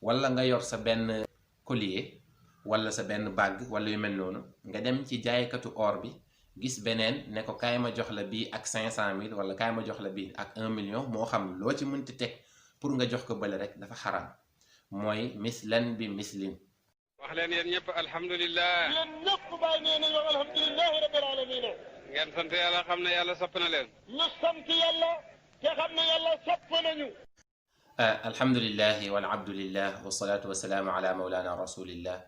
wala nga yor sa benn collier wala sa benn bague wala yu mel noonu nga dem ci jaaykatu or bi gis beneen ne ko kaay ma jox la bii ak 500 000 wala kaay ma jox la bii ak 1 million moo xam loo ci mënti teg pour nga jox ko bële rek dafa xaraam mooy mislan bi mislin. wax leen yéen ñëpp alhamdulilah. yéen ñëpp bàyyi nee nañu alhamdulilah rabbil alamin. ngeen sant yàlla xam ne yàlla sopp na leen. ñu sant yàlla te xam ne yàlla sopp nañu. alhamdulilah wal abdulillah wasalaatu wasalaamu ala mawlana rasulillah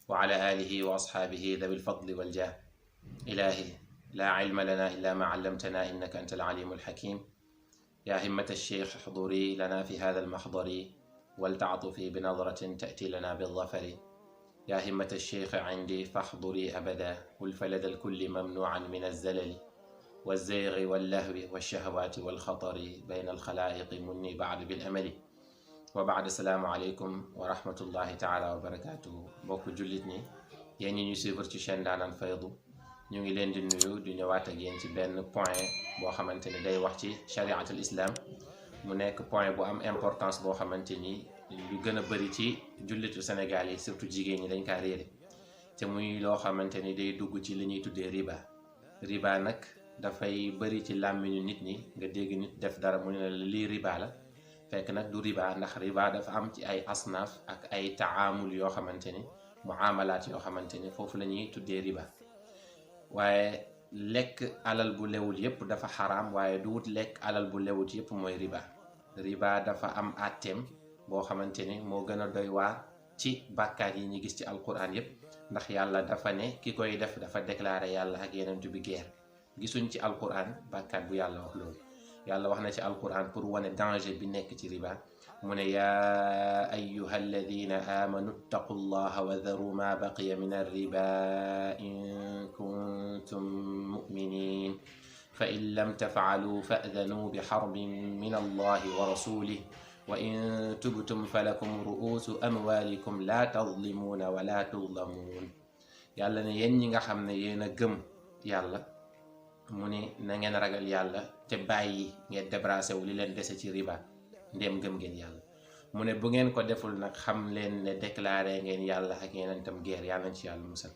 wa ala alihi wa ashaabihi dawi lfadli waljah. ilahi laa ilma lana illa ma allamtana innaka anta alalimu alhakim. ya himmat alcheikh ixduri lana fi hada almaxdari waltaatufi binadratin tati lana bildafari. يا همة الشيخ عندي فاحضري أبدا والفلد الكل ممنوعا من الزلل والزيغ واللهو والشهوات والخطر بين الخلائق مني بعد بالأمل وبعد السلام عليكم ورحمة الله تعالى وبركاته. mbokk jullit ñi yéen ñi ñu suivre ci chaîne Ndaanaan Faydu ñu ngi leen di nuyu di ñëwaat ak yéen ci benn point boo xamante ni day wax ci chariatul islam mu nekk point bu am importance boo xamante ni lu gën a bëri ci jullitu Sénégal yi surtout jigéen ñi dañ kaa réere te muy loo xamante ni day dugg ci li ñuy tuddee riba nag dafay bëri ci làmmiñu nit ñi nga dégg nit def dara mu ne la lii riba la fekk nag du riba ndax riba dafa am ci ay asnaaf ak ay taamul yoo xamante ni muamalaat yoo xamante ni foofu la ñuy tuddee riba. waaye lekk alal bu lewul yépp dafa xaraam waaye du wut lekk alal bu lewut yépp mooy riba dafa am àtteem boo xamante ni moo gën a doy waar ci bàkkaat yi ñu gis ci alquran yépp ndax yàlla dafa ne ki koy def dafa déclaré yàlla ak yenentu bi guerre. gisuñ ci alquran bàkkaat bu yàlla wax loolu. yàlla wax na ci alquran pour wane danger bi nekk ci riba mu ne yaa ayyuha alladina amanu ttaqu llaha wa daru ma baqiya min arriba in kuntum muminin fa in lam tafaalu fa'danu bi xarbin min allahi wa rasulih wa in tubtum falakum ru'usu amwalikum la tadlimuuna wa la tudlamuun. yàlla ne yéen ñi nga xam ne yéen a gëm yàlla mu ne na ngeen ragal yàlla te bàyyi ngeen débarrassé wu li leen dese ci riba ndéem gëm ngeen yàlla. mu ne bu ngeen ko deful nag xam leen ne déclaré ngeen yàlla ak yenentam guerre yàlla nañ ci yàlla musal.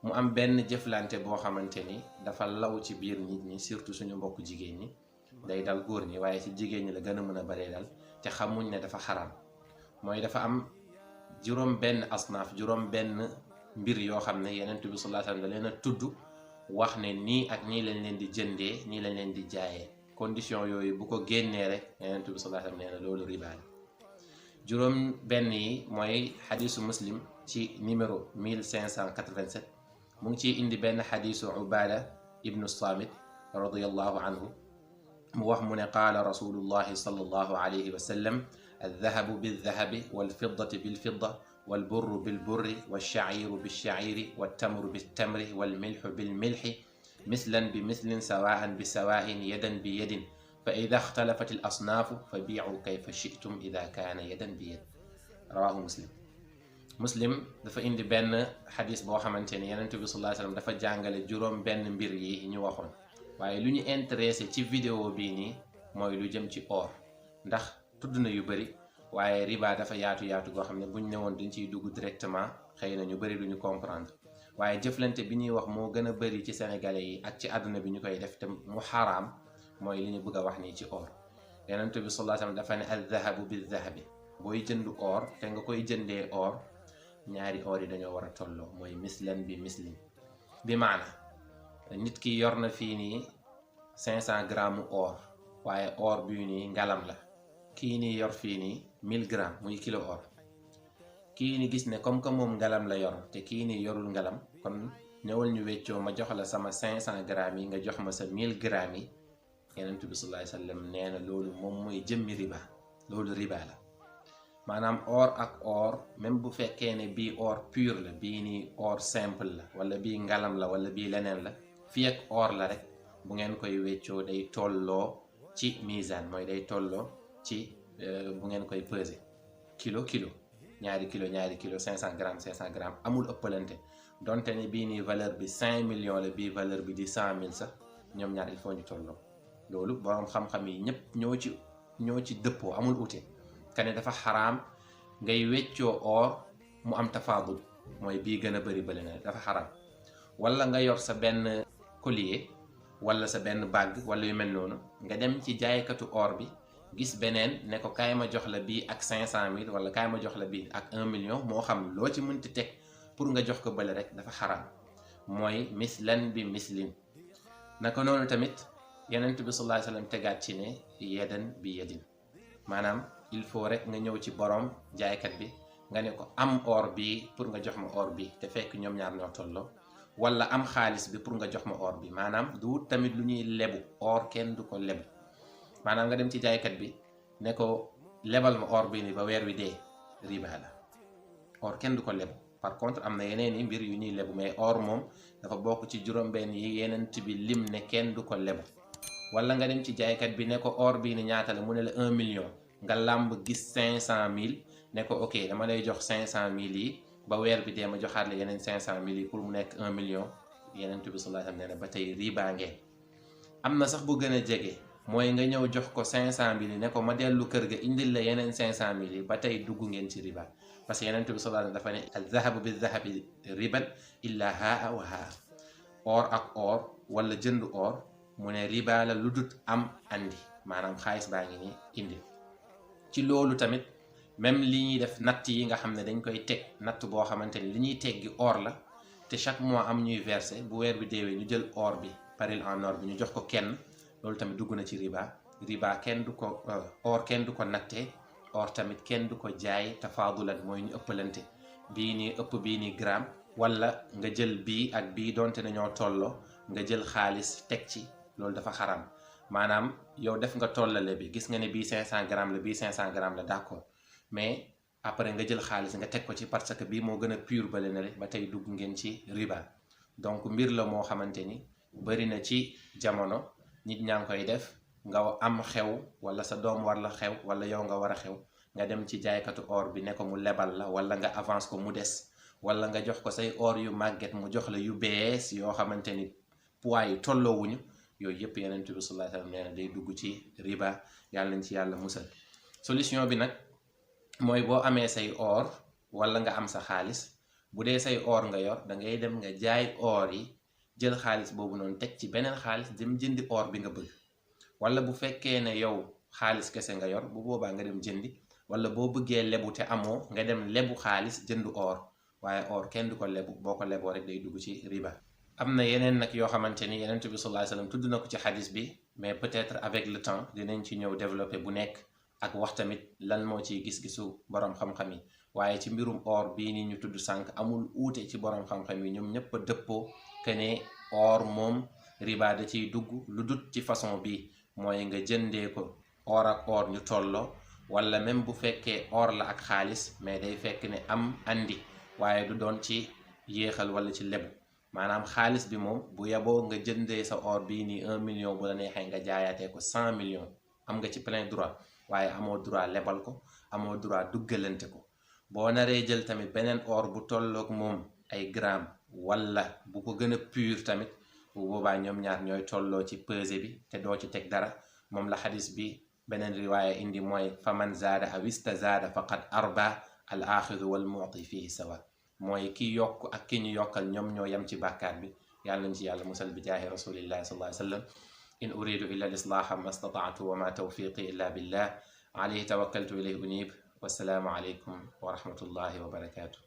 mu am benn jëflante boo xamante ni dafa law ci biir nit ñi surtout suñu mbokk jigéen ñi day dal góor ñi waaye ci jigéen ñi la gën a mën a baree dal te xamuñ ne dafa xaraam. mooy dafa am juróom benn asnaaf juróom benn mbir yoo xam ne yenent bi sallallahu alayhi wa sallam da leen a tudd wax ne nii ak nii lañ leen di jëndee nii lañ leen di jaayee condition yooyu bu ko génnee rek yenent bi sallallahu alayhi wa sallam nee na loolu riba la. juróom benn yi mooy xadisu muslim ci numéro 1587 mu ngi ciy indi benn xadisu ubada ibnu samit radiyallahu anhu mu wax mu ne qaala rasulullahi sallallahu alayhi wa sallam aldahabu bildahabi walfiddati bilfidda walburru bilburri walshaciiru bilshaciiri waltamru biltamri walmilxu bilmilxi mislan bimislin sawaan bisawaa'in yadan biyadin fa ida ixtalafat alasnaafu fa biicuu kayfa shi'tum ida kaana yadan biyad. rawaahu muslim dafa indi benn xadis boo xamante ni Yonent bi sallallahu alayhi wa sallam dafa jàngale juróom benn mbir yi ñu waxoon waaye lu ñu intéressé ci vidéo bii nii mooy lu jëm ci or ndax tudd na yu bëri waaye riba dafa yaatu goo xam ne buñ newoon dañ ciy dugg directement xëy na ñu bëri duñu comprendre waaye jëflante bi ñuy wax moo gën a bëri ci sénégalais yi ak ci àdduna bi ñu koy def te mu xaraam mooy li ñu bëgg a wax nii ci or. Yonent bi sallallahu alayhi wa sallam dafa ne al-dhahabu bil-dhahabi booy jënd or te nga koy jëndee or ñaari or yi dañoo war a tolloo mooy mislan bi mislin bi maana nit ki yor na fii nii 500 grammes or waaye or bii nii ngalam la kii nii yor fii nii 1000 grammes muy kilo or kii ni gis ne comme que moom ngalam la yor te kii nii yorul ngalam kon ñëwal ñu weccoo ma jox la sama 500 grammes yi nga jox ma sa 1000 grammes yi. Yonent bi sallallahu alayhi wa sallam nee na loolu moom mooy jëmmi riba loolu riba la maanaam or ak or même bu fekkee ne bii or pur la bii nii or simple la wala bii ngalam la wala bii leneen la fii ak or la rek bu ngeen koy weccoo day tolloo ci misaan mooy day tolloo ci bu ngeen koy peser kilo ñaari kilo 500 grammes amul ëppalante donte ni bii nii valeur bi 5 millions la bii valeur bi di 100 000 sax ñoom ñaar il faut ñu tolloo. loolu boroom xam-xam yi ñëpp ñoo ci dëppoo amul ute kane dafa xaraam ngay weccoo or mu am tafaadul mooy bii gën a bëri bële na dafa xaram. wala nga yor sa benn collier wala sa benn bague wala yu mel noonu nga dem ci jaaykatu or bi gis beneen ne ko kaay ma jox la bii ak 500 000 wala kaay ma jox la bii ak 1 million moo xam loo ci mënti teg pour nga jox ko bële rek dafa xaram mooy mislan bi mislin. naka noonu tamit Yonent bi sallallahu alayhi wa sallam tegaat ci ne yedan bi yedin maanaam il faut rek nga ñëw ci borom jaaykat bi nga ne ko am or bii pour nga jox ma or bii te fekk ñoom ñaar ñoo tolloo wala am xaalis bi pour nga jox ma or bi maanaam du tamit lu ñuy lebu or kenn du ko lebu maanaam nga dem ci jaaykat bi ne ko lebal ma or bi ni ba weer wi dee riba la. or kenn du ko lebu. par contre am na yeneen i mbir yu ñuy lebu mais or moom dafa bokk ci juróom-benn yi Yonent bi lim ne kenn du ko lebu. wala nga dem ci jaaykat bi ne ko or bii ni ñaata la mu ne la 1 million nga làmb gis 500 000 ne ko ok dama lay jox 500 000 yi ba weer bi dee ma joxaat la yeneen 500 000 yi pour mu nekk 1 million. Yonent bi sallallahu alayhi wa sallam nee na ba tey riba ngeen. am na sax bu gën a jege mooy nga ñëw jox ko 500 000 yi ne ko ma dellu kër ga indil la yeneen 500 000 yi ba tey dugg ngeen ci riba parce que Yonent bi sallallahu alayhi wa sallam dafa ne al-zahabu bil-zahabi riban illa haa wa haa. or ak or wala jënd or mu ne riba la lu dut am andi maanaam xaalis baa ngi ni indi. ci loolu tamit même li ñuy def natt yi nga xam ne dañ koy teg natt boo xamante ni li ñuy teggi or la te chaque mois am ñuy verser bu weer bi deewee ñu jël or bi paril en or bi ñu jox ko kenn loolu tamit dugg na ci riba kenn du ko or kenn du ko nattee or tamit kenn du ko jaay tafaadulan mooy ñu ëppalante bii nii ëpp bii nii gramme wala nga jël bii ak bii donte ne ñoo tolloo nga jël xaalis teg ci loolu dafa xaram maanaam yow def nga tollale bi gis nga ne bii 500 grammes la bii 500 grammes la d'accord mais après nga jël xaalis nga teg ko ci parce que bii moo gën a pur bale na le ba tey dugg ngeen ci riba. donc mbir la moo xamante ni bëri na ci jamono nit ñaa ngi koy def nga am xew wala sa doom war la xew wala yow nga war a xew nga dem ci jaaykatu or bi ne ko mu lebal la wala nga avance ko mu des wala nga jox ko say or yu màgget mu jox la yu bees yoo xamante ni poids yi tolloowuñu yooyu yëpp Yonent bi sallallahu alayhi wa sallam nee na day dugg ci riba yàlla nañ ci yàlla musal. solution bi nag mooy boo amee say or wala nga am sa xaalis bu dee say or nga yor da ngay dem nga jaay or yi jël xaalis boobu noonu teg ci beneen xaalis dem jëndi or bi nga bëgg. wala bu fekkee ne yow xaalis kese nga yor bu boobaa nga dem jëndi wala boo bëggee lebu te amoo nga dem lebu xaalis jënd or waaye or kenn du ko lebu boo ko leboo rek day dugg ci riba. am na yeneen nag yoo xamante ni Yonent bi sallallahu alayhi wa sallam tudd na ko ci xadis bi mais peut-être avec le temps dinañ ci ñëw développer bu nekk ak wax tamit lan moo ciy gis-gisu borom xam-xam yi waaye ci mbirum or bii ni ñu tudd sànq amul uute ci borom xam-xam yi ñoom ñëpp a dëppoo que ne or moom riba da ciy dugg lu dut ci façon bi mooy nga jëndee ko or ak or ñu tolloo wala même bu fekkee or la ak xaalis mais day fekk ne am andi waaye du doon ci yéexal wala ci lebu maanaam xaalis bi moom bu yeboo nga jëndee sa or bii nii 1 million bu la neexee nga jaayaatee ko 100 millions am nga ci plein droit waaye amoo droit lebal ko amoo droit duggalante ko. boo naree jël tamit beneen or bu tolloog moom ay gramme wala bu ko gën a pur tamit bu boobaa ñoom ñaar ñooy tolloo ci pesé bi te doo ci teg dara moom la xadis bi beneen riwaaya indi mooy faman zaada aw istazaada faqad arba al axidu wal mu'ti fihi sawa mooy ki yokk ak ki ñu yokkal ñoom ñoo yem ci bàkkaar bi yàlla nañ ci yàlla musal bi jaahi rasulillahi sallallahu alayhi wa sallam in uridu illa al islaha ma stata'tu wa ma tawfiqi illa billah alayhi tawakkaltu ilayhi unib wassalaamu alaykum wa rahmatullahi wa barakatuh